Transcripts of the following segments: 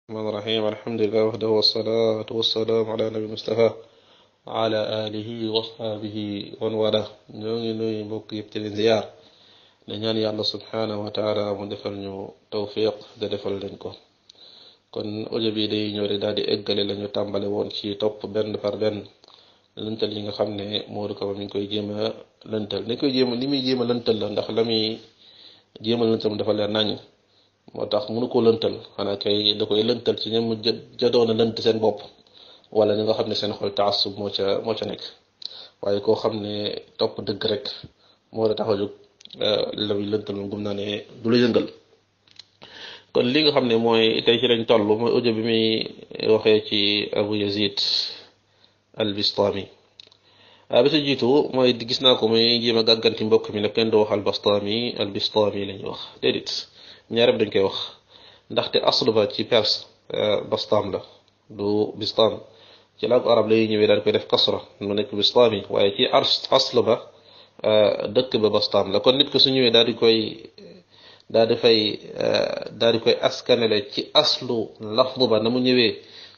الرحمن الرحيم الحمد لله وحده والصلاة والسلام على نبي المصطفى وعلى آله وصحبه ومن والاه ñoo ngi nuyu mbokk yëpp te leen ziyaar di ñaan yàlla subhanahu wa taala mu defal ñu tawfiq te defal leen ko kon audio bi day ñëw rek daal di eggale la ñu tàmbale woon ci topp benn par benn lëntal yi nga xam ne Modou Kaba mi ngi koy jéem a lëntal ni koy jéem a li muy jéem a lëntal la ndax la muy jéem a lëntal dafa leer nañ moo tax mënu ko lëntal xanaa kay da koy lëntal ci ñoom jadoon a lënt seen bopp wala ñi nga xam ne seen xol taasub moo ca nekk waaye koo xam ne topp dëgg rek moo la tax a jóg la muy lëntal moom gum naa ne du la yëngal kon li nga xam ne mooy tey ci lañ toll mooy audio bi muy waxee ci Abu Yazid al-Bistami bi sa jiitu mooy gis naa ko muy jéem a gàgganti mbokk mi ne kenn du wax al-Bistami la ñuy wax déedéet ñaareel dañ koy wax ndaxte aslu ba ci perse bastam la du bistam ci làkku arab lay ñëwee daal koy def kasra mu nekk bistami waaye ci aslu ba dëkk ba bastam la kon nit ko su ñëwee daal di koy askanele ci aslu lafdu ba na mu ñëwee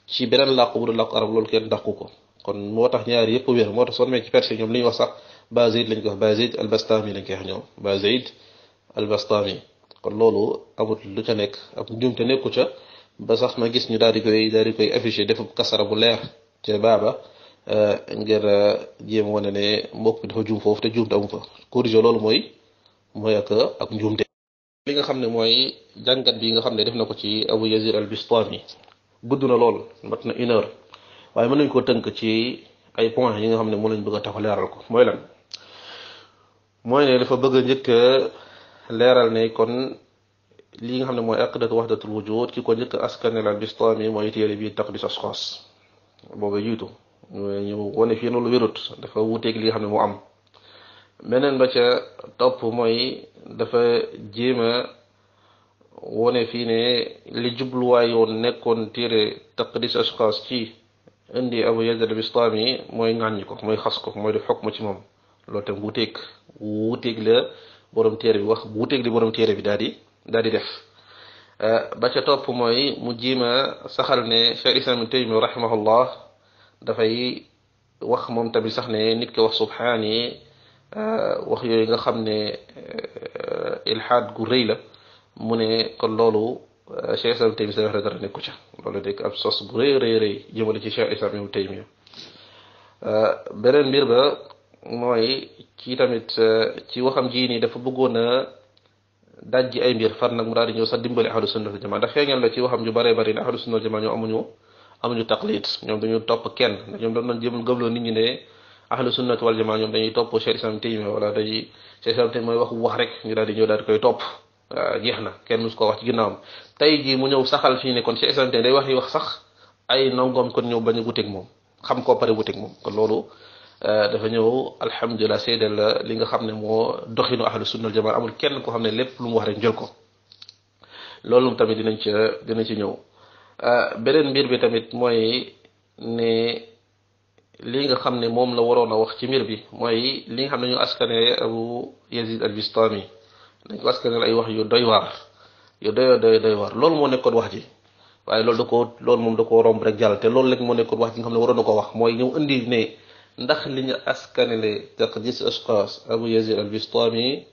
ci beneen làkku bu du làkku arab loolu kenn dàqu ko kon moo tax ñaari yëpp wér moo tax soo demee ci perse ñoom li ñuy wax sax Bazid lañ ko wax Bazid al Bastami lañ koy wax ñoom Bazid al Bastami kon loolu amut lu ca nekk ab njuumte nekku ca ba sax ma gis ñu daal di koy affiché defu kasara bu leer ca baaba ngir jéem wane ne mbokk bi dafa juum foofu te juumte amu fa corrigé loolu mooy ak njuumte li nga xam ne mooy jàngat bi nga xam ne def na ko ci Abu Yazid al-Bistami gudd na lool mat na 1 heure waaye mën nañ ko tënk ci ay points yi nga xam ne moo lañ bëgg a tax leeral ko mooy lan mooy ne dafa bëgg a njëkk leeral ne kon li nga xam ne mooy aqidatu wahdatul wujud ki ko njëkk askanel al-Bistami mooy téere bi taqdis ashxaas booba jiitu ñu wane fii loolu wérut dafa wuteeg li nga xam ne mu am beneen ba ca topp mooy dafa jéem a wone fii ne li jubluwaay yoon nekkoon téere taqdis ashxaas ci indi Abu Yazid al-Bistami mooy ŋàññi ko mooy xas ko mooy def xukm ci moom loolu tam wuteeg la borom téere bi wax bu wuteeg li borom téere bi daal di def ba ca topp mooy mu jiima saxal ne Cheikh Islam Ibn Taymiyya rahimahullah dafay wax moom tamit sax ne nit ki wax subhaani wax yooyu nga xam ne ilhaad gu rëy la mu ne kon loolu Cheikh Islam Ibn Taymiyya sa wax dara nekku ca loolu dégg ab sos bu rëy jëmale ci Cheikh Islam Ibn Taymiyya beneen mbir ba mooy ci tamit ci waxam ji nii dafa bëggoon a dajji ay mbir far nag mu daal di ñëw sax dimbali ahlu sunna wal jamaa ndax feeñal la ci waxam ju bare bari ne ahlu sunna wal jamaa ñoo amuñu taqlid ñoom dañu topp kenn ñoom doon nañ jëm gëmloo nit ñi ne ahlu sunna wal jamaa ñoom dañuy topp Cheikh Islam Taymiyya wala Cheikh Islam Taymiyya mooy wax rek ñu daal di ñëw daal di koy topp jeex na kenn mus ko wax ci ginnaawam tey jii mu ñëw saxal fii ne kon Cheikh Islam Taymiyya day wax sax ay nongoom kon ñëw bañ a wuteeg moom xam koo pare wuteeg moom kon loolu dafa ñëw alhamdulilah seedal la li nga xam ne moo doxinu ahlu sunna wal jamaa amul kenn koo xam ne lépp lu mu wax rek jël ko loolu tamit dinañ ci ñëw beneen mbir bi tamit mooy ne li nga xam ne moom la waroon a wax ci mbir bi mooy li nga xam ne ñu askane Abu Yazid al-Bistami dañ ko askane ay wax yu doy waar loolu moo nekkoon wax ji waaye loolu moom da koo romb rek jàll te loolu rek moo nekkoon wax ji nga xam ne waroon na ko wax mooy ñëw indi ne ndax li ñu askanele taqdis ashxaas Abu Yazid al-Bistami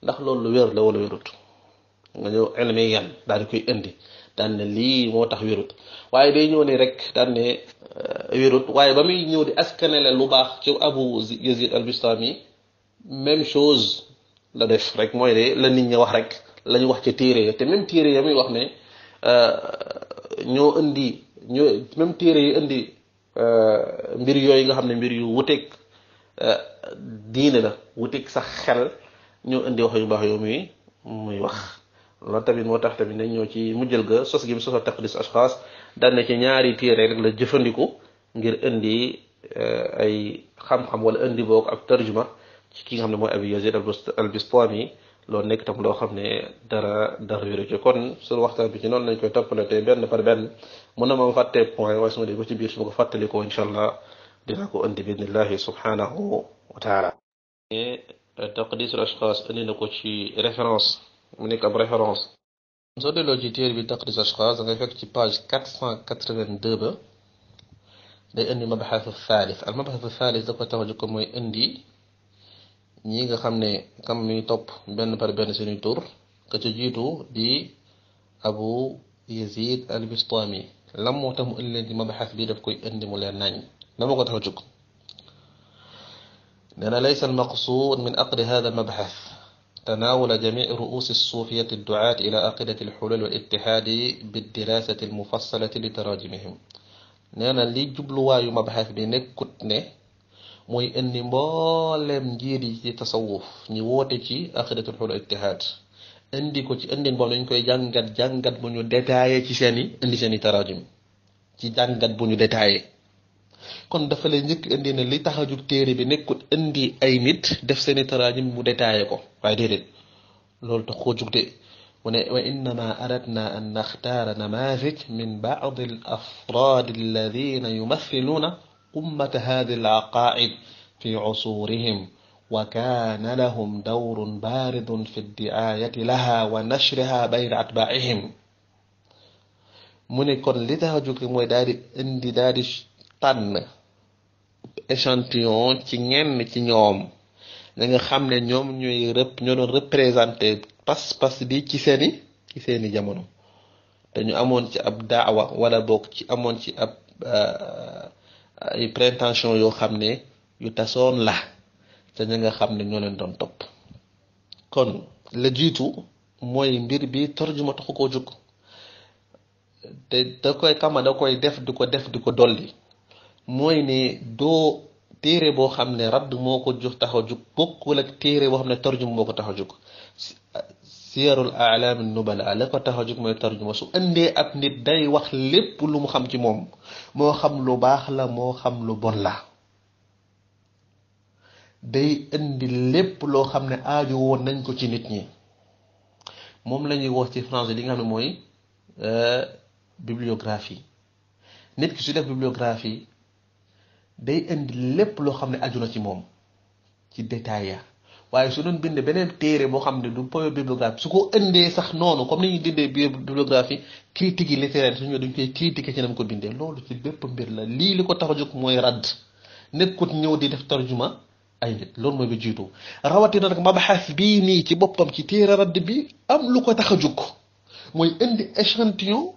ndax loolu lu wér la wala wérut nga ñëw ilmi yan daal di koy indi daan ne lii moo tax wérut waaye day ñëw ne rek daan ne wérut waaye ba muy ñëw di askanele lu baax ci Abu Yazid al-Bistami même chose la def rek mooy de la nit ñi wax rek la ñu wax ci téere ya te même téere ya muy wax ne même téere yi indi mbir yooyu nga xam ne mbir yu wuteeg diine la wuteeg sax xel ñoo indi wax yu baax yow muy wax loolu tamit moo tax tamit nañ ñoo ci mujjël ga sos gi mu sosa taqdis ashxaas daan na ci ñaari téere rek la jëfandiku ngir indi ay xam-xam wala indi boog ab tarjuma ci ki nga xam ne mooy Abu Yazid al-Bistami loolu nekk tam loo xam ne dara wéru ci kon suñu waxtaan bi ci noonu lañ koy toppale te benn par benn mën na ma fàtte point waaye su ma dee ba ci biir su ma ko fàttalikoo incha allah dinaa ko indi bi idnillahi subhanahu wa taala taqdis al ashxaas indi na ko ci référence mu nekk ab référence soo delloo ci téere bi taqris ashxaas da ngay fekk ci page 482 ba day indi mabaxasu thalith al mabaxasu thalith da ko tax a jóg mooy indi ñi nga xam ne kam mi topp benn par benn seeni tur ka ca jiitu di abu yazid al bistami lam moo tax mu indi leen ci mabaxas bi daf koy indi mu leer nañ la moo ko tax a jóg nee na laysa al maqsuud min aqdi hada al mabaxas تناول جميع رؤوس الصوفية الدعاة إلى عقيدة الحلول والاتحاد بالدراسة المفصلة لتراجمهم نانا لي جبلو وايو مبحث بي نيكوت ne mooy indi mboolem njiit yi ci tasawuf ñi woote ci aqidatul hulul ittihad indi ko ci indin boobu dañ koy jàngat bu ñu détaillé ci seeni tarajum ci jàngat bu ñu détaillé kon dafa lay njëkk indi ne li tax a jug téere bi nekkut indi ay nit def seeni tarajum mu détaillé ko waaye déedéet loolu tax koo jug de mu ne wa innama aradna an naxtaara namazij min ba'd al afrad alladhina yumathiluna ummata hadhihi al aqaid fi usurihim wa kana lahum dawrun baridun fi ad-di'ayati laha wa nashriha bayna atba'ihim mu ne kon li tax a jug mooy daal di indi daal di tànn échantillon ci ñenn ci ñoom da nga xam ne ñoom ñoo doon représenté pas-pas bi ci seeni jamono te ñu amoon ci ab daawa wala bokk ci amoon ci ab ay prétention yoo xam ne yu tasoon la te ña nga xam ne ñoo leen doon topp kon la jiitu mooy mbir bi tarjuma taxu koo jóg te da koy def di ko dolli mooy ne doo téere boo xam ne radd moo ko jox tax a jóg bokkul ak téere boo xam ne tarjuma moo ko tax a jóg siyarul a'lam an-nubala la ko tax a jóg mooy tarjuma su indee ab nit day wax lépp lu mu xam ci moom moo xam lu baax la moo xam lu bon la day indi lépp loo xam ne aaju woon nañ ko ci nit ñi moom la ñuy wax ci français li nga xam ne mooy bibliographie nit ki su def bibliographie day indi lépp loo xam ne aju na ci moom ci détail ya waaye su doon bind beneen téere boo xam ne du poyo bibliographie su ko indee sax noonu comme ni ñuy dindee bibliographie critique yi littéraire suñu duñ koy critiquer ci nam ko bindee loolu ci bépp mbir la lii li ko tax a jóg mooy radd nekkut ñëw di def tarjuma ay nit loolu mooy bi jiitu rawatina nag mabaxas bii nii ci boppam ci téere radd bi am lu ko tax a jóg mooy indi échantillon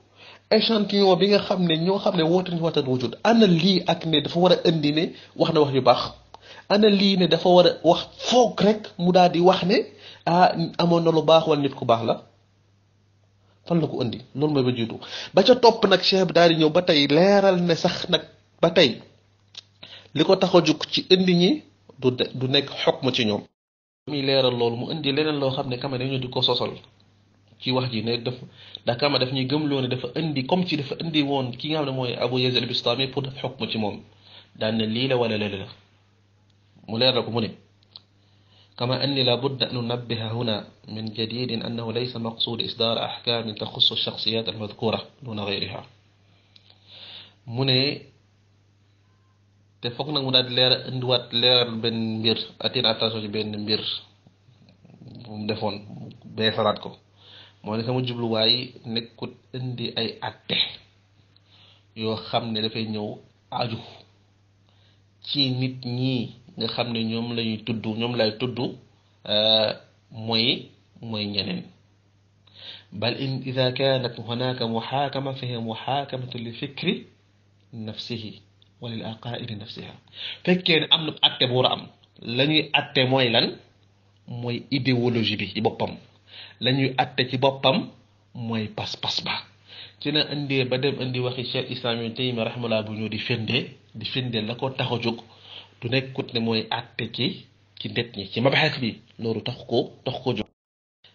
bi nga xam ne ñoo xam ne woote nañu waxtaan wujud ana lii ak ne dafa war a indi ne wax na wax yu baax ana lii ne dafa war a wax foog rek mu daal di wax ne amoon na lu baax wala nit ku baax la fan la ko indi loolu mooy ba jiitu ba ca topp nag cheikh bi daal di ñëw ba tey leeral ne sax nag ba tey li ko tax a jug ci indi ñi du nekk xukm ci ñoom muy leeral loolu mu indi leneen loo xam ne kama dañu di ko sosal ci wax ji ne kama daf ñuy gëmloo ne dafa indi comme ci dafa indi woon ki nga xam ne mooy Abu Yazid al-Bistami pour def xukm ci moom daan ne lii la wala lële la mu leeral ko mu ne كما أني لابد أن ننبه هنا من جديد أنه ليس مقصود إصدار أحكام تخص الشخصيات المذكورة دون غيرها mu ne te foog nag mu daal di indiwaat leeral benn mbir attirer attention ci benn mbir bu mu defoon beesalaat ko moo ne sama jubluwaay nekkut indi ay atte yoo xam ne dafay ñëw aju ci nit ñi nga xam ne ñoom lañuy tudd ñoom lay tudd mooy ñeneen bal in ida kanat hunaka muhakama fa hiya muhakamatu li fikri nafsihi wa lil aqaidi nafsiha fekkee ne am na atte bu war a am la ñuy atte mooy lan mooy idéologie bi ci boppam la ñuy atte ci boppam mooy pas-pas ba ci na indee ba dem indi waxi Cheikh Islam Ibn Taymiyya rahimahullah bu ñëw di firnde la ko tax a jóg du nekkut ne mooy atte ci ndet ñi ci mabaxas bi loolu tax ko jóg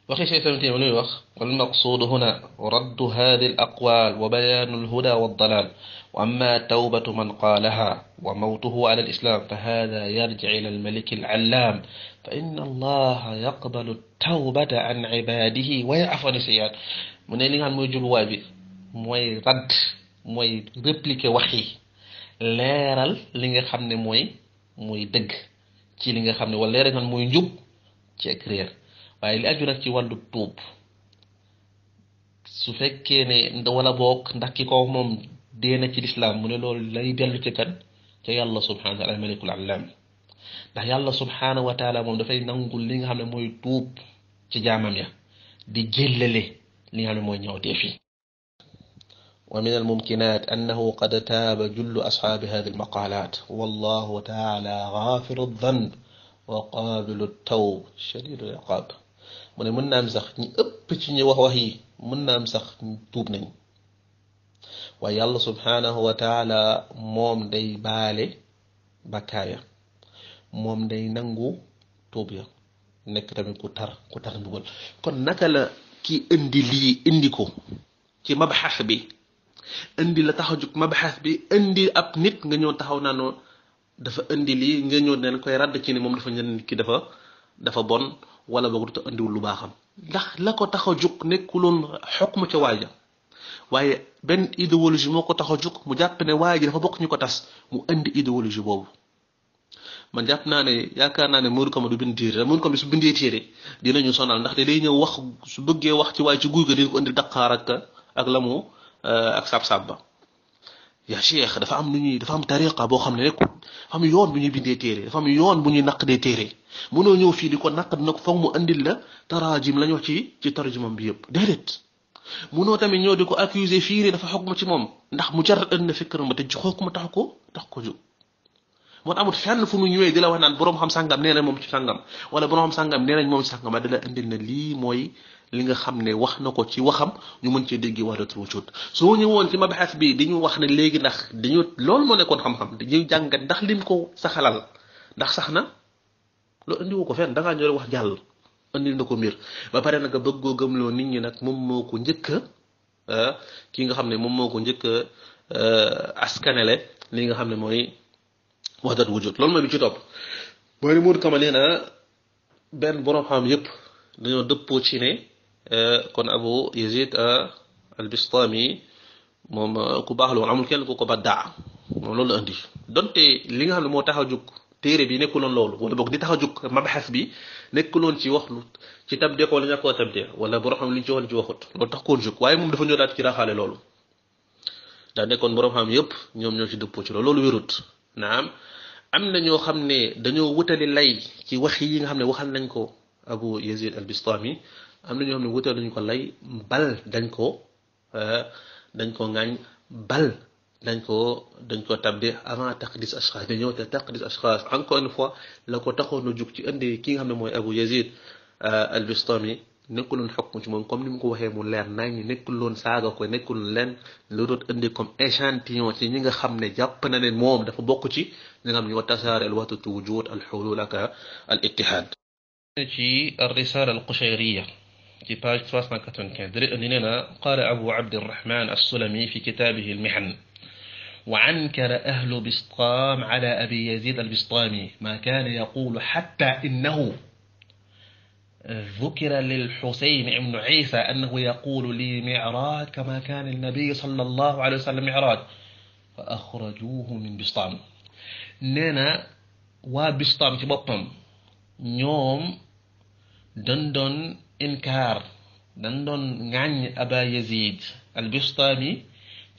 waxi Cheikh Islam Ibn Taymiyya luy wax wal maqsuud huna raddu hadihi al aqwal wa bayanu al huda wa ad-dalal wa amma tawbatu man qaalaha wa mawtuhu ala al islam fa hada yarji ila al malik al allam fa inna allaha yaqbalu tawbata an ibadihi wa ya'fu an sayyi'at mu ne li nga xam mooy jubluwaay bi mooy radd mooy répliquer wax yi leeral li nga xam ne mooy dëgg ci li nga xam ne wala leeral nga mooy njub ci ak réer waaye li aju nag ci wàllu tuub su fekkee ne wala boog ndax ki ko moom dee na ci lislaam mu ne loolu lay dellu ci kan ca yàlla subhanahu wa taala al malikul allam ndax yàlla subhanahu wa taala moom dafay nangul li nga xam ne mooy tuub ci jaamam ya di jëllale li nga xam ne mooy ñawteef yi ومن الممكنات أنه قد تاب جل أصحاب هذه المقالات والله تعالى غافر الذنب وقابل التوب شديد العقاب من نام sax ñi ëpp ci ñi wax yi mën naam sax tuub nañ waaye yàlla subhanahu wa taala moom day baale bakkaaya moom day nangu tuub ya nekk tamit ku tar mbugal kon naka la ki indi lii indi ko ci mabxas bi indi la taxaw juk mabxas bi indi ab nit nga ñëw taxaw naa noo dafa indi lii nga ñëw ne koy radd ci ni moom dafa ñen ki dafa bon wala boog du andiwul lu baaxam ndax la ko taxaw juk nekkuloon xukmu ca waaja waaye benn idéologie moo ko taxaw juk mu jàpp ne waaji dafa bokk ñu ko tas mu indi idéologie boobu man jàpp naa ne yaakaar naa ne Modou Kama du bind téere Modou Kama su bindee téere dinañu sonal ndax day ñëw wax su bëggee wax ci waaye ci guy ga dina ko indi Dakar ak la mu ak sab ba yaa cheikh dafa am lu ñuy dafa am tariqa boo xam ne rek dafa am yoon bu ñuy bindee téere dafa am yoon bu ñuy naqdee téere mënoo ñëw fii di ko naqd nag foog mu andil la tarajim lañ wax ci tarjumam bi yëpp déedéet mënoo tamit ñëw di ko accuser fii ne dafa xukma ci moom ndax mu jar ënd na fikram ba te xukma tax ko jóg moo amul fenn fu mu ñëwee di la wax naan borom xam sàngam nee na moom ci sàngam wala borom xam sàngam nee nañ moom ci sàngam da la indil na lii mooy li nga xam ne wax na ko ci waxam ñu mën cee dégg wala trop soo ñëwoon ci mabxas bi di ñu wax ne léegi ndax dañu loolu moo nekkoon xam-xam dañuy jàngat ndax lim ko saxalal ndax sax na loolu indiwu ko fenn da ngaa ñëw wax jàll indil na ko mbir ba pare nag bëggoo gëmloo nit ñi nag moom moo ko njëkk ki nga xam ne moom moo ko njëkk askanele li nga xam ne mooy wahdat wujud loolu mooy bi ci topp mooy ni Modou Kama nee na benn borom xam yëpp dañoo dëppoo ci ne kon Abu Yazid al-Bistami moom ku baax la woon amul kenn ku ko baddaa moom loolu la indi donte li nga xam ne moo tax a jóg téere bi nekkuloon loolu wala boog di tax a jóg mabxas bi nekkuloon ci wax lu ci tabde ko la ñàkkoo tabde wala borom xam li ñu ci wax li ci waxut loolu tax koon jóg waaye moom dafa ñëw daal ci raxaale loolu daa nekkoon borom xam yëpp ñoom ñoo ci dëppoo ci loolu wérut naam am na ñoo xam ne dañoo wutali lay ci wax yi nga xam ne waxal nañ ko Abu Yazid al-Bistami am na ñoo xam ne wutal nañ ko lay bal dañ ko ngaañ bal dañ ko tabde avant taqdis ashkhas dañoo te taqdis ashkhas encore une fois la ko taxoon a jug ci indi ki nga xam ne mooy Abu Yazid al-Bistami nekkuloon xukm ci moom comme ni mu ko waxee mu leer nañ nekkuloon saaga ko nekkul leen lu doon indi comme échantillon ci ñi nga xam ne jàpp na ne moom dafa bokk ci ñi nga xam ne ñoo tasaare al-wahdatu wujud al-hulul ak al-ittihad ci الرسالة القشيرية في page 395 دري أننا قال أبو عبد الرحمن السلمي في كتابه المحن وعنكر أهل بسطام على أبي يزيد البسطامي ما كان يقول حتى إنه ذكر للحسين بن عيسى أنه يقول لي معراج كما كان النبي صلى الله عليه وسلم معراج فأخرجوه من بسطام نينا وبسطام تبطم نيوم دندن إنكار دندن غاني أبا يزيد البسطامي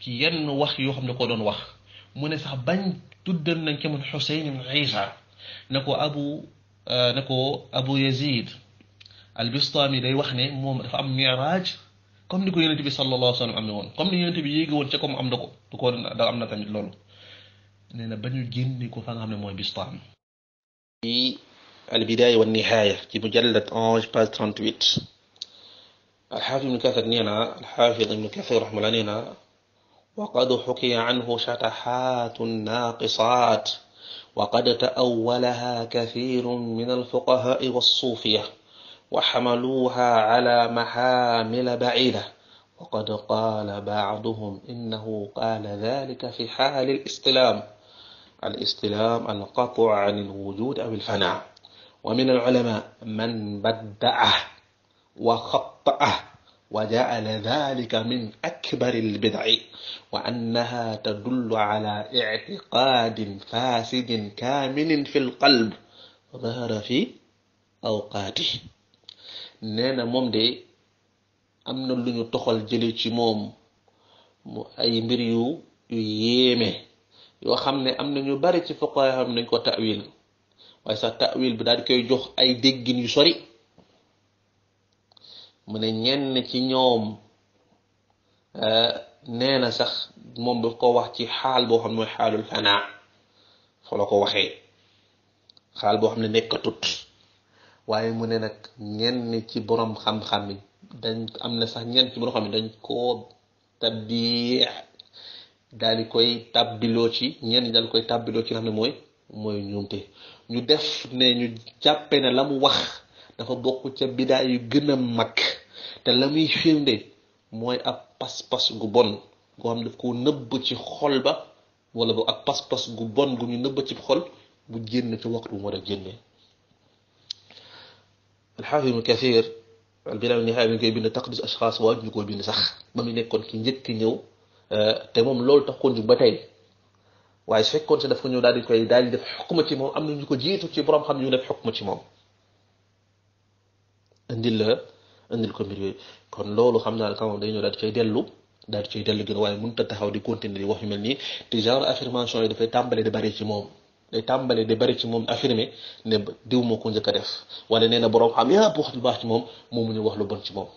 كي ين وخ يو خامني كو دون وخ مو صاح باñ tuddal nañ ci mun Husayn ibn Isa nako Abu Yazid al-Bistami day wax ne moom dafa am mi'raj comme ni ko yonent bi sallallahu alayhi wa sallam am ne woon comme ni yonent bi yéegi woon ca comme am na ko du ko da am na tamit loolu nee na ba ñu génne ko fa nga xam ne mooy Bistami ci al-Bidaya wa Nihaya ci mujallad 11 page 38 al-Hafiz ibn Kathir nee na al-Hafiz ibn Kathir rahimahullah nee na وقد حكي عنه شطحات ناقصات وقد تأولها كثير من الفقهاء والصوفية وحملوها على محامل بعيدة وقد قال بعضهم إنه قال ذلك في حال الاستلام القطع عن الوجود أو الفناء ومن العلماء من بدعه وخطأه وجعل ذلك من أكبر البدع وأنها تدل على اعتقاد فاسد كامل في القلب ظهر في أوقاته نانا موم دي am na lu ñu toxal jële ci moom mu ay mbir yu yéeme yoo xam ne am na ñu bari ci fuqaha xam nañ ko ta'wil waaye sax ta'wil bi daal di koy jox ay déggin yu sori mu ne ñenn ci ñoom nee na sax moom daf ko wax ci xaal boo xam ne mooy xaalul fanaa fa la ko waxee xaal boo xam ne nekkatut waaye mu ne nag ñenn ci borom xam-xam yi dañ am na sax ñenn ci borom xam yi dañ koo tabdi daal di koy tabbiloo ci ñenn daal di koy tabbiloo ci nga xam ne mooy ñoomte ñu def ne ñu jàppe ne la mu wax dafa bokk ca bidaa yu gën a mag te la muy firnde mooy ab pas-pas gu bon goo xam daf ko nëbb ci xol ba wala boog ak pas-pas gu bon gu ñu nëbb ci xol bu génn ci waxtu bu mu war a génnee. Al-Hafiz Ibn Kathir al-Bidaaya wa Nihaaya mi ngi koy bind taqdis ashxaas waa ñu koy bind sax ba mu nekkoon ki njëkk ñëw te moom loolu tax ko jóg ba tey waaye su fekkoon si daf ko ñëw daal di def xukma ci moom am na ñu ko jiitu ci borom xam ñu def xukma ci moom indil ko mbir yooyu kon loolu xam naa ne quand day ñëw daal di cay dellu gën waaye mënut a taxaw di continuer di wax yu mel nii te genre affirmation yi dafay tàmbale di bari ci moom affirmer ne diw moo ko njëkk a def wala nee na borom xam yëpp wax lu baax ci moom mu ñu wax lu bon ci moom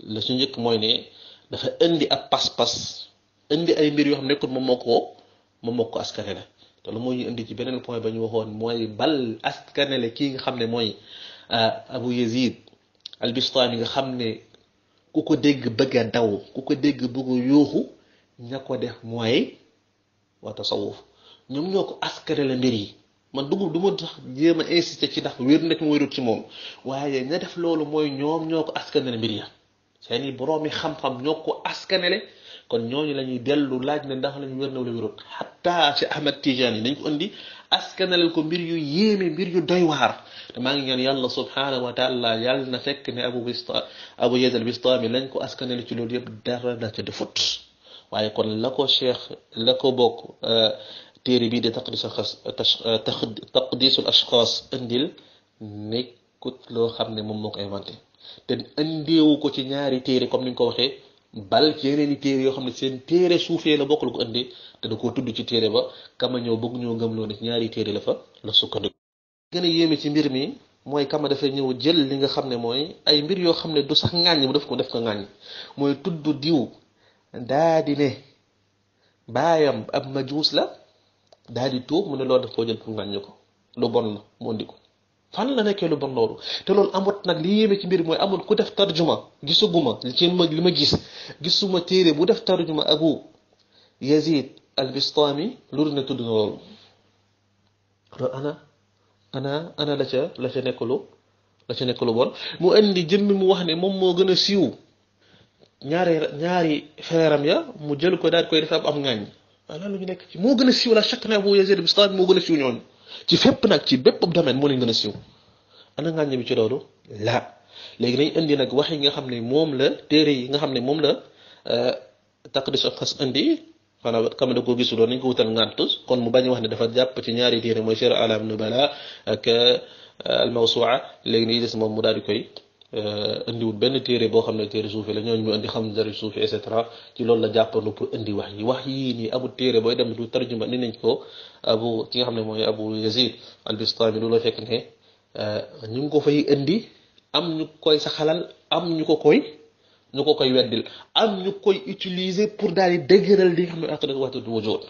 la su njëkk mooy ne dafa indi ab pas-pas indi ay mbir yoo xam ne nekkul moom moo ko askanele te lu mooy indi ci beneen point ba ñu waxoon mooy bal askanele kii nga xam ne mooy Abu Yazid al-Bistami nga xam ne ku ko dégg bëgg a daw ku ko dégg bëgg a yuuxu ña ko def mooy waa tasawuf ñoom ñoo ko askanele mbir yi man du ma tax jéem a insister ci ndax wér nekk mooy rut ci moom waaye ña def loolu mooy ñoom ñoo ko askanele mbir ya seeni boroomi xam-xam ñoo ko askanele kon ñooñu la ñuy dellu laaj ne ndax lañu wér na wala wérut xataa ci Ahmad Tijani dañ ko indi askanalel ko mbir yu yéeme mbir yu doy waar te maa ngi ñaan yàlla subhanahu wa taala yàlla na fekk ne Abu Yazid al-Bistami lañ ko askanale ci loolu yëpp dara da ca defut waaye kon la ko bokk téere bii de taqdisul ashxaas indil nekkut loo xam ne moom moo ko inventé te indiwu ko ci ñaari téere comme ni ñu ko waxee bal ci yeneen i téere yoo xam ne seen téere suufee la bokkul ko indi te da koo tudd ci téere ba kama ñëw bëgg ñoo gëmloo ne ci ñaari téere la sukkandiku. gën a yéeme ci mbir mi mooy kama dafay ñëw jël li nga xam ne mooy ay mbir yoo xam ne du sax ŋàññ mu def ko ŋàññ mooy tudd diw daa di ne baayam ab majuus la daa di tuub mu ne loolu daf koo jël pour ŋàññ ko lu bon la mu indi ko fan la nekkee lu bon loolu te loolu amut nag li yéeme ci mbir mooy amul ku def tarjuma gisuguma ci li ma gisuma téere bu def tarjuma Abu Yazid al-Bistami loolu ne tudd na loolu ana la ca nekk lu bon mu indi jëmmi mu wax ne moom moo gën a siiw ñaari frèram ya mu jël ko daal koy def am ŋaañ wala lu ñu nekk ci moo gën a siiw la chaque ne Abu Yazid al-Bistami moo gën a siiw ñooñu ci fépp nag ci bépp domaine moo leen gën a siiw ana ngàññ bi ci loolu la léegi nañ indi nag wax yi nga xam ne moom la téere yi nga xam ne moom la taqdis ashxaas indi xanaa xam ne da koo gisuloon nañ ko wutal ngànt kon mu bañ wax ne dafa jàpp ci ñaari téere mooy Siyar A'lam Nubala ak al-Mawsu'a léegi ni des moom mu daal di koy indiwul benn téere boo xam ne téere suufi la ñooñu mu indi xam dari suufi et cetera ci loolu la jàppandu pour indi wax yii nii amul téere booy dem du tarjuma ni nañ ko ki nga xam ne mooy Abu Yazid al-Bistami lu la fekk ne ñu ngi ko fay indi am ñu koy saxalal am ñu ko koy weddil am ñu koy utiliser pour daal di dëgëral li nga xam ne aqidatu wahdatul wujud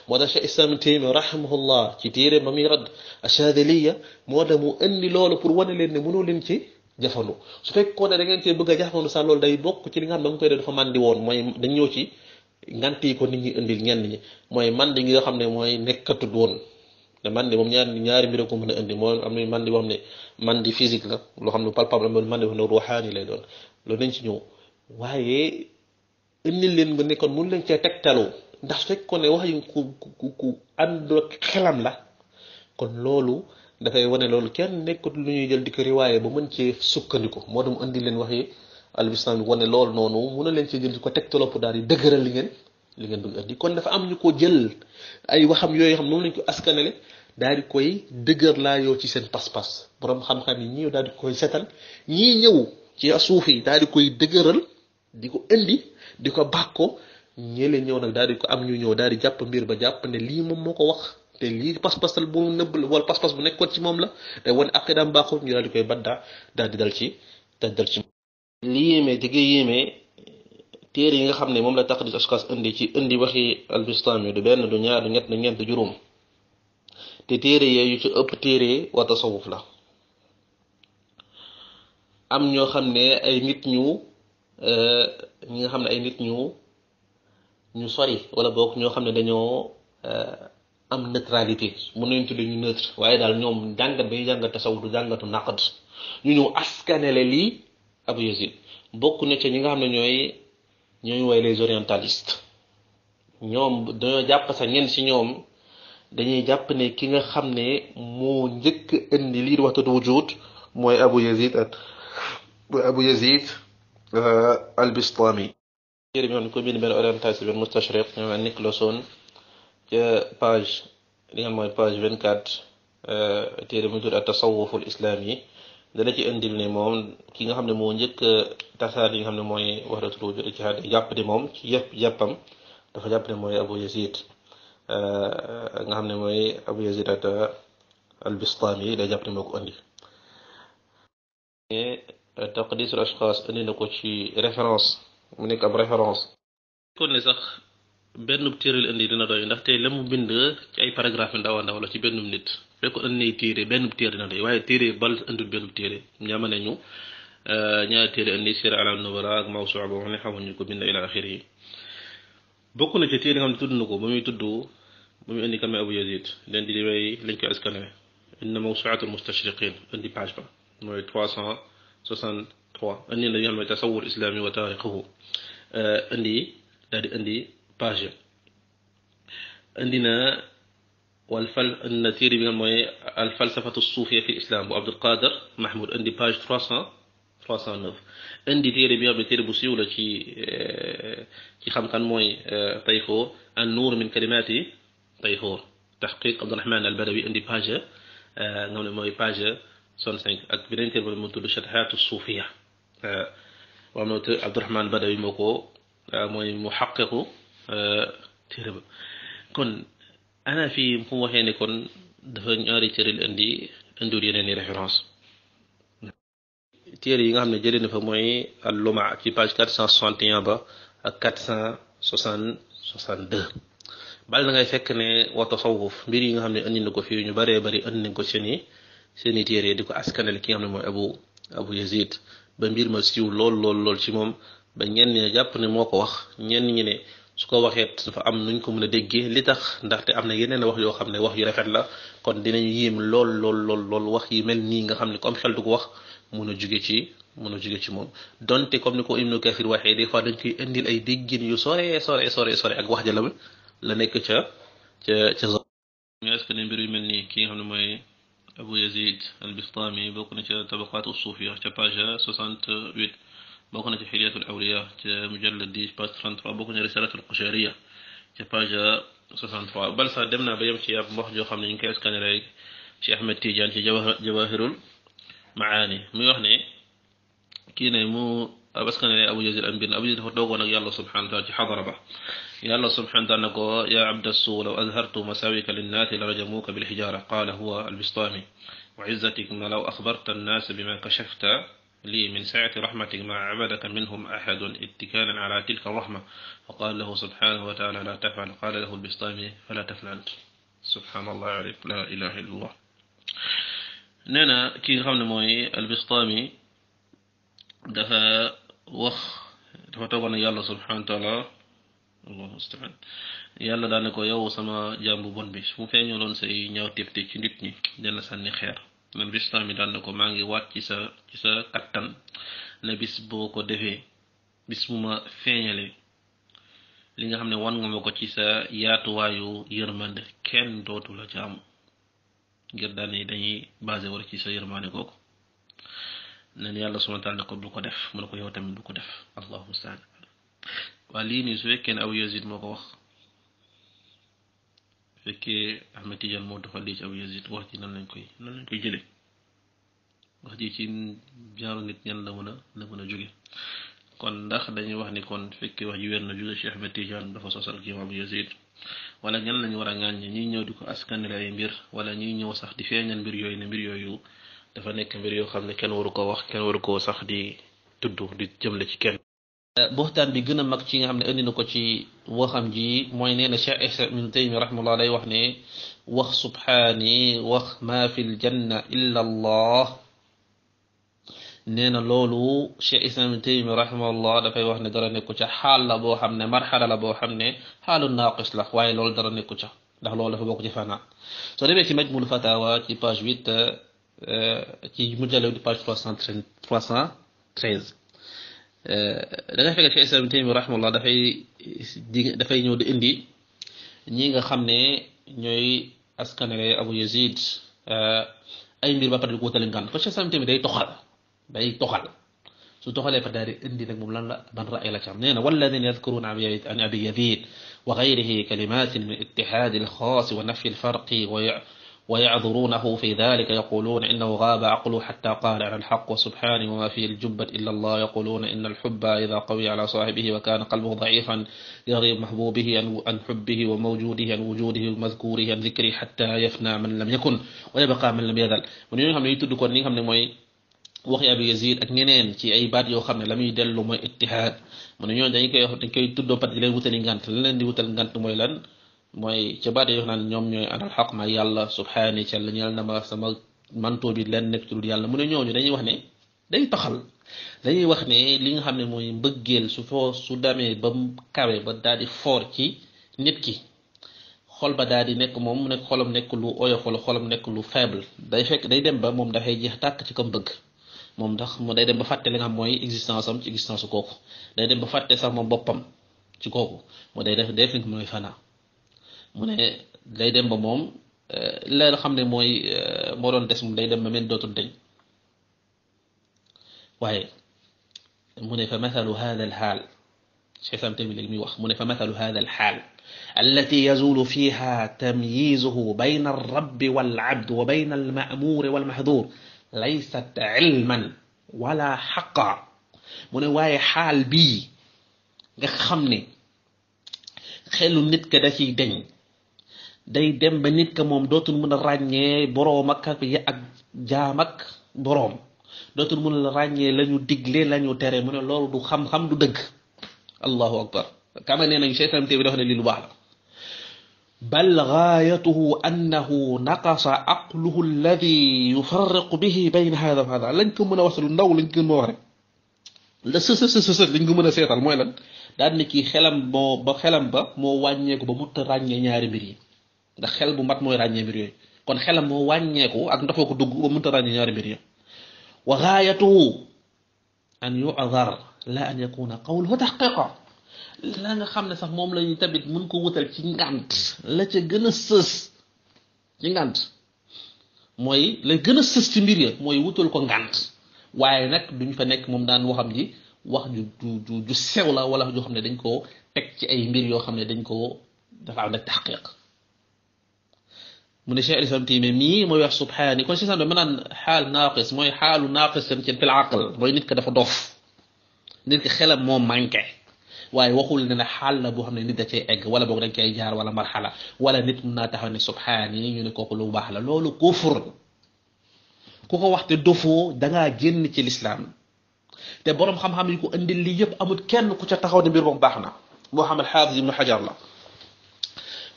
moo tax Cheikh Islam Taymi rahimahullah ci téere ma muy radd Achadiliya moo tax mu indi loolu pour wane leen ne mënoo leen ci jafandu su fekkoon ne da ngeen cee bëgg a jafandu sax loolu day bokk ci li nga xam ne da nga koy def dafa màndi woon mooy dañ ñëw ci ngant yi ko nit ñi indil ñenn ñi mooy màndi gi nga xam ne mooy nekkatut woon te màndi moom ñaari mbir ko mën a indi mooy am na màndi boo xam ne màndi physique la loo xam ne palpable la màndi boo xam ne ruuxaani lay doon loolu nañ ci ñëw waaye indil leen ba nekkoon mun leen cee tegtaloo ndax fekkoon ne wax yi ku ànd ak xelam la kon loolu dafay wane loolu kenn nekkut lu ñuy jël di ko riwaaye ba mën cee sukkandiku moo tax mu indi leen wax yi al-Bistami wane loolu noonu mun na leen cee jël di ko tegtaloo pour daal di dëgëral li ngeen bëgg indi kon dafa am ñu ko jël ay waxam yooyu xam moom lañ ko askanale daal di koy dëgër laa yow ci seen pas-pas borom xam-xam yi ñii daal di koy setal ñii ñëw ci suufi daal di koy dëgëral di ko indi di ko bàkko ñële ñëw nag daal di ko am ñu ñëw daal di jàpp mbir ba jàpp ne lii moom moo ko wax te lii pas-pasal bu nëbb la wala pas-pas bu nekkoon ci moom la te wane aqidaam baaxul ñu daal di koy badda daal di dal ci li yéeme jege yéeme téere yi nga xam ne moom la taqdis ashxaas indi ci indi waxi albistami du benn du ñaar du ñett du ñeent du juróom te téere yee yu ci ëpp téere wa tasawuf la am ñoo xam ne ay nit ñu ñi nga xam ne ay nit ñu sori wala boog ñoo xam ne dañoo am neutralité mën nañu tudde ñu neutre waaye daal ñoom jàngat bay jàngat tasawuf du jàngatu naqd ñu ñëw askanele lii Abu Yazid bokk na ci ñi nga xam ne ñooy woy les orientalistes ñoom dañoo jàpp sax ñenn ci ñoom dañuy jàpp ne ki nga xam ne moo njëkk indi lii di waxtatu wujud mooy Abu Yazid al-Bistami téere bi xam ne ko bind benn orientaliste benn mustashriq ñoo Nicholson ca page li nga xam mooy page 24 téere mu tudd at-tasawwuf al-islami dana ci indil ne moom ki nga xam ne moo njëkk tasaar yi nga xam ne mooy wahdatul wujud ijtihaad jàpp ne moom ci jàppam dafa jàpp ne mooy Abu Yazid nga xam ne mooy Abu Yazid al-Bistami day jàpp ne moo ko indi taqdis al-ashxaas indi na ko ci référence mu nekk ab référence kon ne sax benn téere la indi dina doy ndaxte la mu bind ci ay paragraphe yu ndaw a ndaw la ci benn nit fekk indi nay téere benn téere dina doy waaye téere bal indul benn téere ñaama nañu ñaari téere indi Siyar A'lam Nubala ak Mawsu'a boo xam ne xamuñu ko bind ila axiri yi bokk na ci téere nga xam ne tudd na ko ba muy indi kan mooy Abu Yazid leen di way lañ koy askanale inna Mawsu'atul Mustashriqin indi page ba mooy 363 indi na li nga xam ne tasawwur islami wa taarixuhu indi daal di indi page indi na indi téere bi nga mooy al falsafatu suufiya fi islam bu Abdul Qadir Mahmoud indi page 309 indi téere bi nga xam ne téere bu siiw la ci xam kan mooy Tayfur an nuur min kalimati Tayfur tahqiq Abdurrahman al Badawi indi page nga xam ne mooy page 65 ak beneen téere mu tudd Shatahaatu Suufiya moom nag Abdurrahman Badawi moo ko mooy mu xaqiqu téere ba kon ana fii fu mu waxee ne kon dafa ñaari téere la indiwul yeneen i référence téere yi nga xam ne jëlee na fa mooy al-Luma ci page 461 ba ak 462 bal na ngay fekk ne wa tasawuf mbir yi nga xam ne indi na ko fii ñu baree bari indi nañ ko seeni téere di ko askanale ki nga xam ne mooy Abu Yazid ba mbir ma siiw lool ci moom ba ñenn ñi jàpp ne moo ko wax ñenn ñi ne su ko waxee dafa am nuñ ko mën a déggee li tax ndaxte am na yeneen wax yoo xam ne wax yu rafet la kon dinañu yéem lool wax yi mel nii nga xam ne comme xel du ko wax mun a jóge ci moom donte comme ni ko Ibnu Kathir waxee des fois dañ koy indil ay déggin yu sore ak wax jalam la nekk ca ñu est-ce que ne mbir yu mel nii ki nga xam ne mooy Abu Yazid al-Bistami bokk na ca tabaqaatu suufiya ca page 68 bokk na ci xilyatul awliya ca mujallad 10 page 33 bokk na risalatul qushariya ca page 63 bal sax dem naa ba yem ci ab wax joo xam ne ñu ngi koy askanale rek ci Ahmed Tidiane ci jawahirul maani muy wax ne kii ne mu askanale Abu Yazid am biir Abu Yazid dafa toogoon ak yàlla subhanahu wa taala ci xadara ba yàlla subhanahu wa taala ne ko yaa abda suu law azhartu masawika linnaasi la rajamuuka bilxijaara qaala huwa albistami wa izzatik ma law axbarta annaas bima kashafta lii min saati rahmatik ma abadaka minhum ahadun ittikaalan ala tilka arrahma fa qaala lahu subhanahu wa taala la tafal qaala lahu albistami fala tafal ant subhanallah aleyk la ilaha illa allah nee na ki nga xam ne mooy albistami dafa toogoon ak yàlla subhanahu wa taala allahu mustaan yàlla daane ko yow sama jàmbu bon bi su mu feeñaloon say ñaaw téfte ci nit ñi dana sànni xeer man Bistami daan na ko maa ngi waat ci sa kattan ne bis boo ko defee bis bu ma feeñalee li nga xam ne wan nga ma ko ci sa yaatuwaayu yërmande kenn dootu la jaamu ngir daane dañuy basé war ci sa yërmande kooku nen yàlla subhanahu wa taala ne ko du ko def mu ne ko yow tamit du ko def allahu mustaan waa lii nii su fekkee ne Abu Yazid moo ko wax fekkee Ahmed Tidiane moo doxal lii ci Abu Yazid wax ji nan lañ koy jëlee wax ji ci jaaru nit ñan la mën a jóge kon ndax dañuy wax ni kon fekkee wax ji wér na jóge Cheikh Ahmed Tidiane dafa sosal ki Imam Yazid wala ñan lañu war a ŋàññe ñiy ñëw di ko askanale ay mbir wala ñiy ñëw sax di feeñal mbir yooyu ne mbir yooyu dafa nekk mbir yoo xam ne kenn waru ko wax kenn waru koo sax di tudd di jëmle ci kenn. buxtaan bi gën a mag ci nga xam ne indi na ko ci waxam ji mooy nee na Cheikh Ibn Taymiyya rahimahullah day wax ne wax subhaani wax ma fil janna illa allah nee na loolu Cheikh Ibn Taymiyya rahimahullah dafay wax ne dara nekku ca xaal la boo xam ne marxala la boo xam ne xaalu naaqis la waaye loolu dara nekku ca ndax loolu dafa bokk ci fana soo demee ci majmul fatawa ci page 8 ci mujallal di page 313 da ngay fekk Cheikh Ibn Taymiyya rahimahullah dafay ñëw di indi ñi nga xam ne ñooy askanale Abu Yazid ay mbir ba pare di ko wutale ngànt ko Cheikh Ibn Taymiyya day toxal su toxalee fa daal di indi nag moom lan la ban ra'y la ci am nee na walladina yadkuruna an abi yazid wa gayrihi kalimatin min ittihadi alxaas wa nafyi alfarqi ويعذرونه في ذلك يقولون إنه غاب عقله حتى قال عن الحق وسبحانه وما فيه الجبة إلا الله يقولون إن الحب إذا قوي على صاحبه وكان قلبه ضعيفا يغيب محبوبه عن حبه وموجوده عن وجوده ومذكوره عن ذكره حتى يفنى من لم يكن ويبقى من لم يزل من يوم xam ne tudd ko ni nga xam ne mooy waxi Abi Yazid ak ñeneen ci ay baat yoo xam ne la muy dellu mooy ittihaad mu ne ñooñu dañ koy tuddoo pat di leen wutali ngant la leen di wutal ngant mooy lan mooy ca baat yoo xam ne ñoom ñooy anal xaq ma yàlla subhaani ca la ñeel na ma sama manto bi leen nekk tudd yàlla mu ne ñooñu dañuy wax ne day taxal dañuy wax ne li nga xam ne mooy mbëggeel su demee ba kawe ba daal di foor ci nit ki xol ba daal di nekk moom mu nekk xolam nekk lu oyof wala xolam nekk lu faible day dem ba moom dafay jeex tàkk ci kam bëgg moom ndax mu day dem ba fàtte li nga xam mooy existence am ci existence kooku day dem ba fàtte sax moom boppam ci kooku moo day def li nga mooy fana mu ne day dem ba moom la xam ne mooy moo doon des moom day dem ba mel dootul deñ waaye mu ne fa mathalu hada al xaal Cheikh Sam tamit léegi muy wax mu ne fa mathalu hada al xaal allati yazulu fiha tamyizuhu bayna ar-rabbi wal abd wa bayna al ma'mur wal mahdhur laysat ilman wala xaqa mu ne waaye xaal bii nga xam ne xelu nit ka da ciy deñ day dem ba nit ka moom dootul mën a ràññee boroom ak jaam ak boroom dootul mën a ràññee la ñu digle la ñu tere mu ne loolu du xam-xam du dëgg allahu akbar kama nee nañu seytaan bi dafa ne lii lu baax la bal gaayatuhu annahu naqasa aqluhu alladi yufarriqu bihi bayna hada wa hada lañ ko mën a wax lu ndaw lañ ko mën a wax rek la sës lañ ko mën a seetal mooy lan daal ni kii xelam ba moo wàññeeku ba mutta ràññee ñaari mbir yi ndax xel bu mat mooy ràññee mbir yooyu kon xelam moo wàññeeku ak ndoxoo ko dugg ba mutta ràññee ñaari mbir yi wa gaayatuhu an yu'dhar la an yakuna qawluhu tahqiqa la nga xam ne sax moom la ñuy tamit mën ko wutal ci ngànt la ca gën a sës ci ngànt mooy la gën a sës ci mbir ya mooy wutal ko ngànt waaye nag duñ fa nekk moom daan waxam ji wax ju sew la wala joo xam ne dañ koo teg ci ay mbir yoo xam ne dañ koo dafa am nag taxqiq mu ne Cheikh Islam Taymiyya mii mooy wax subhaani kon si sam ma naan xaal naaqis mooy xaalu naaqis tam ci fil aql mooy nit ka dafa dof nit ki xelam moo manqué waaye waxul ne xaal la boo xam ne nit da cay egg wala boog dañ koy jaar wala marxala wala nit mun naa taxaw ne subhaani ñu ne kooku lu baax la loolu kufur ku ko wax te dofoo dangaa génn ci lislaam te borom xam-xam yi ko indil lii yëpp amul kenn ku ca taxaw ne mbir moom baax na moo xam al-Hafiz ibnu Hajar la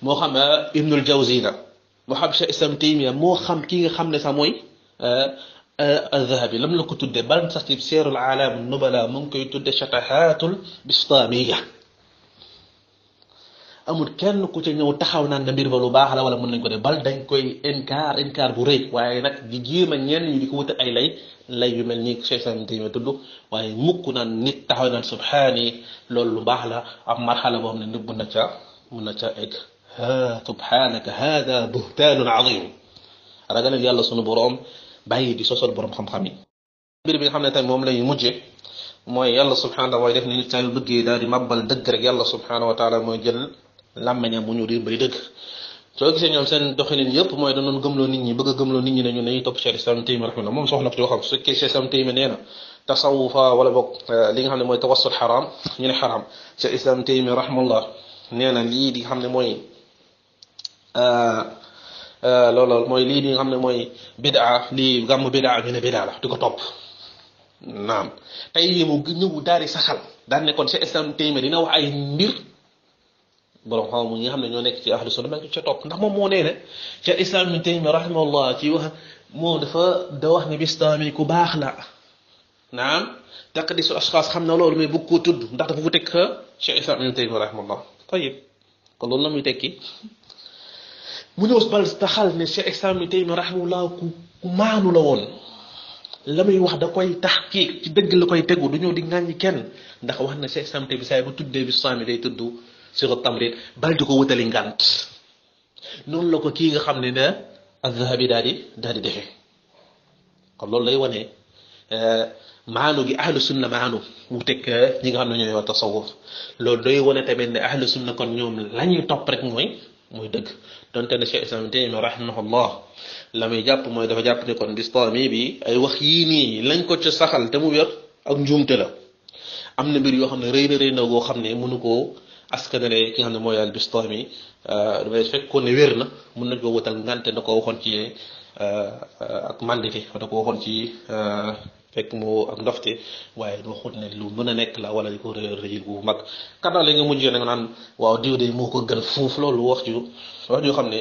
moo xam Ibnul Jawzi la moo xam Cheikh Islam Taymiyya moo xam ki nga xam ne sax mooy al-Dhahabi lam la ko tudde ban sax ci Siirul A'laam Nubala mu ngi koy tudde Shatahatul Bistaamiyya amul kenn ku ca ñëw taxaw naan na mbir ba lu baax la wala mën nañ ko def bal dañ koy inkaar bu rëy waaye nag di jéem a ñenn ñi di ko wutal ay lay yu mel nii Cheikh Islam Taymiyya tudd waaye mukk naan nit taxaw naan subhaani loolu lu baax la am marxala boo xam ne nit mën na ca egg subhaanaka hada buhtaanun azim ragal yàlla sunu boroom bàyyi di sosol boroom xam-xam yi mbir bi nga xam ne tamit moom lañuy mujje mooy yàlla subhaanahu wa def ni nit saa yu bëggee daal di màbbal dëgg rek yàlla subhaanahu wa taala mooy jël làmmeñam mu ñu riir bay dëgg soo gisee ñoom seen doxalin yëpp mooy danoon gëmloo nit ñi bëgg a gëmloo nit ñi ne ñu nañuy topp Cheikh Islam Taymi rahimahullah moom soxna ko ci waxam su fekkee Cheikh Islam Taymi nee na tasawufa wala boog li nga xam ne mooy tawassul xaraam ñu ne xaraam Cheikh Islam Taymi rahimahullah nee na lii di nga xam ne mooy loolu mooy lii di nga xam ne mooy bidaa lii gàmm bidaa ñu ne bidaa la di ko topp naam tey lii mu ñëw daal di saxal daan ne kon Cheikh Islam Taymi dina wax ay mbir borom xam ñi nga xam ne ñoo nekk ci ahlu sunna ma ca topp ndax moom moo nee ne Cheikh Islam Taymi rahimahullah ci wax moo dafa da wax ne Bistami ku baax la naam taqdisu ashxaas xam na loolu mais bëgg koo tudd ndax dafa ko teg Cheikh Islam Taymi rahimahullah tayib kon loolu la muy tekki mu ñëw bal taxal ne Cheikh Islam Taymi rahimahullah ku maanu la woon la muy wax da koy taxqiq ci dëgg la koy tegu du ñëw di ŋàññi kenn ndax wax na Cheikh Islam Taymi saa bu tuddee Bistami day tudd sur tamrid bal di ko wutali ngant noonu la ko kii nga xam ne ne az-Zahabi daal di defee kon loolu lay wane maanu gi ahlu sunna maanu mu teg ñi nga xam ne ñooy wax tasawuf loolu day wane tamit ne ahlu sunna kon ñoom la ñuy topp rek mooy dëgg donte ne Cheikh Islam Taymi rahimahullah la muy jàpp mooy dafa jàpp ne kon Bistami bi ay wax yii nii lañ ko ca saxal te mu wér ak njuumte la am na mbir yoo xam ne rëy na goo xam ne mënu koo askanale ki nga xam ne mooy al Bistami damay fekkoon ne wér na mën nañ ko wutal ngante na ko waxoon ci ak mandité da ko waxoon ci fekk mu ak ndofte waaye du xut ne lu mën a nekk la wala di ko rëyil bu mag kanaa la nga mujjee nag naan waaw diw de moo ko gën fuuf loolu wax joo xam ne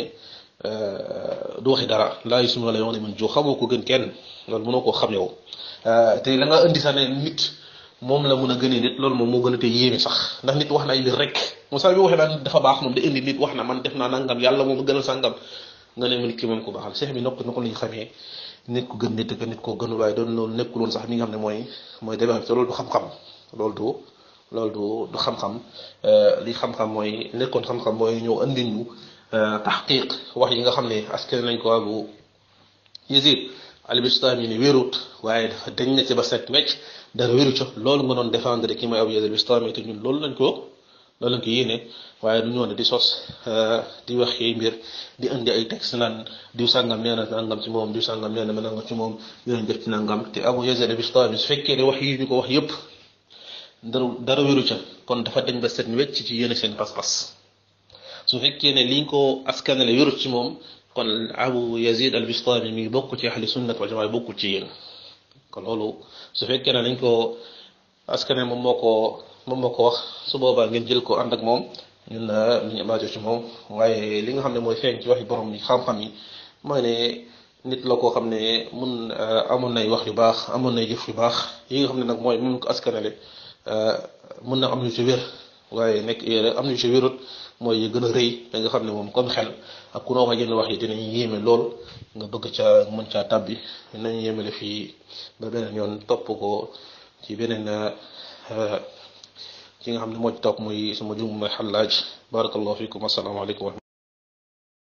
du waxi dara laa yusum la yoon ne man joo xamoo ko gën kenn loolu mënoo koo xam yow te la nga indi sax ne nit moom la mun a gënee nit loolu moom moo gën a te yéeme sax ndax nit wax na ay mbir rek moom saa bi waxee naan dafa baax moom da indi nit wax na man def naa nangam yàlla moom gënal sàngam nga ne ma nit ki moom ko baaxal seex bi nokk na ko lañu xamee nit ku gën nit ak nit koo gënul waaye doon loolu nekkul woon sax mi nga xam ne mooy débat te loolu du xam-xam loolu du xam-xam li xam-xam mooy nekkoon xam-xam mooy ñëw andi ñu taxqiq wax yi nga xam ne askan nañ ko Abu Yazid al-Bistami ni wérut waaye dafa dañ na ci ba set wecc dara wéru ca loolu nga doon défendre ki mooy Abu Yazid al-Bistami te ñun loolu lañ ko yéene waaye du ñoo ne di sos di wax yi mbir di indi ay texte naan diw sàngam nee na nangam ci moom diw sàngam nee na ma nangam ci moom yooyu def ci nangam te Abu Yazid al-Bistami su fekkee ne wax yi ñu ko wax yépp dara wéru ca kon dafa dañ ba set wecc ci yéene seen pas-pas su fekkee ne liñ ko askanale wérut ci moom kon Abu Yazid al-Bistami mi bokk ci ahli sunnat wal jamaa bokkul ci yéen kon loolu su fekkee ne dañ ko askane moom moo ko wax su boobaa ngeen jël ko ànd ak moom ñun ñu amaajo ci moom waaye li nga xam ne mooy feeñ ci waxi borom yi xam-xam yi mooy ne nit la koo xam ne amoon nay wax yu baax amoon nay jëf yu baax yi nga xam ne nag mooy mun ko askanale mun na am ñu ci wér waaye nekk am ñu ci wérut mooy yi gën a rëy da nga xam ne moom comme xel ak ku noo ko yenn wax yi dinañ yéeme lool nga bëgg mën caa tabbi nañ yéemale fii ba beneen yoon topp ko ci beneen ci nga xam ne moo ci topp muy sama jum mooy Xallaaj barakallahu fikum assalaamu aleykum wa rahmatulah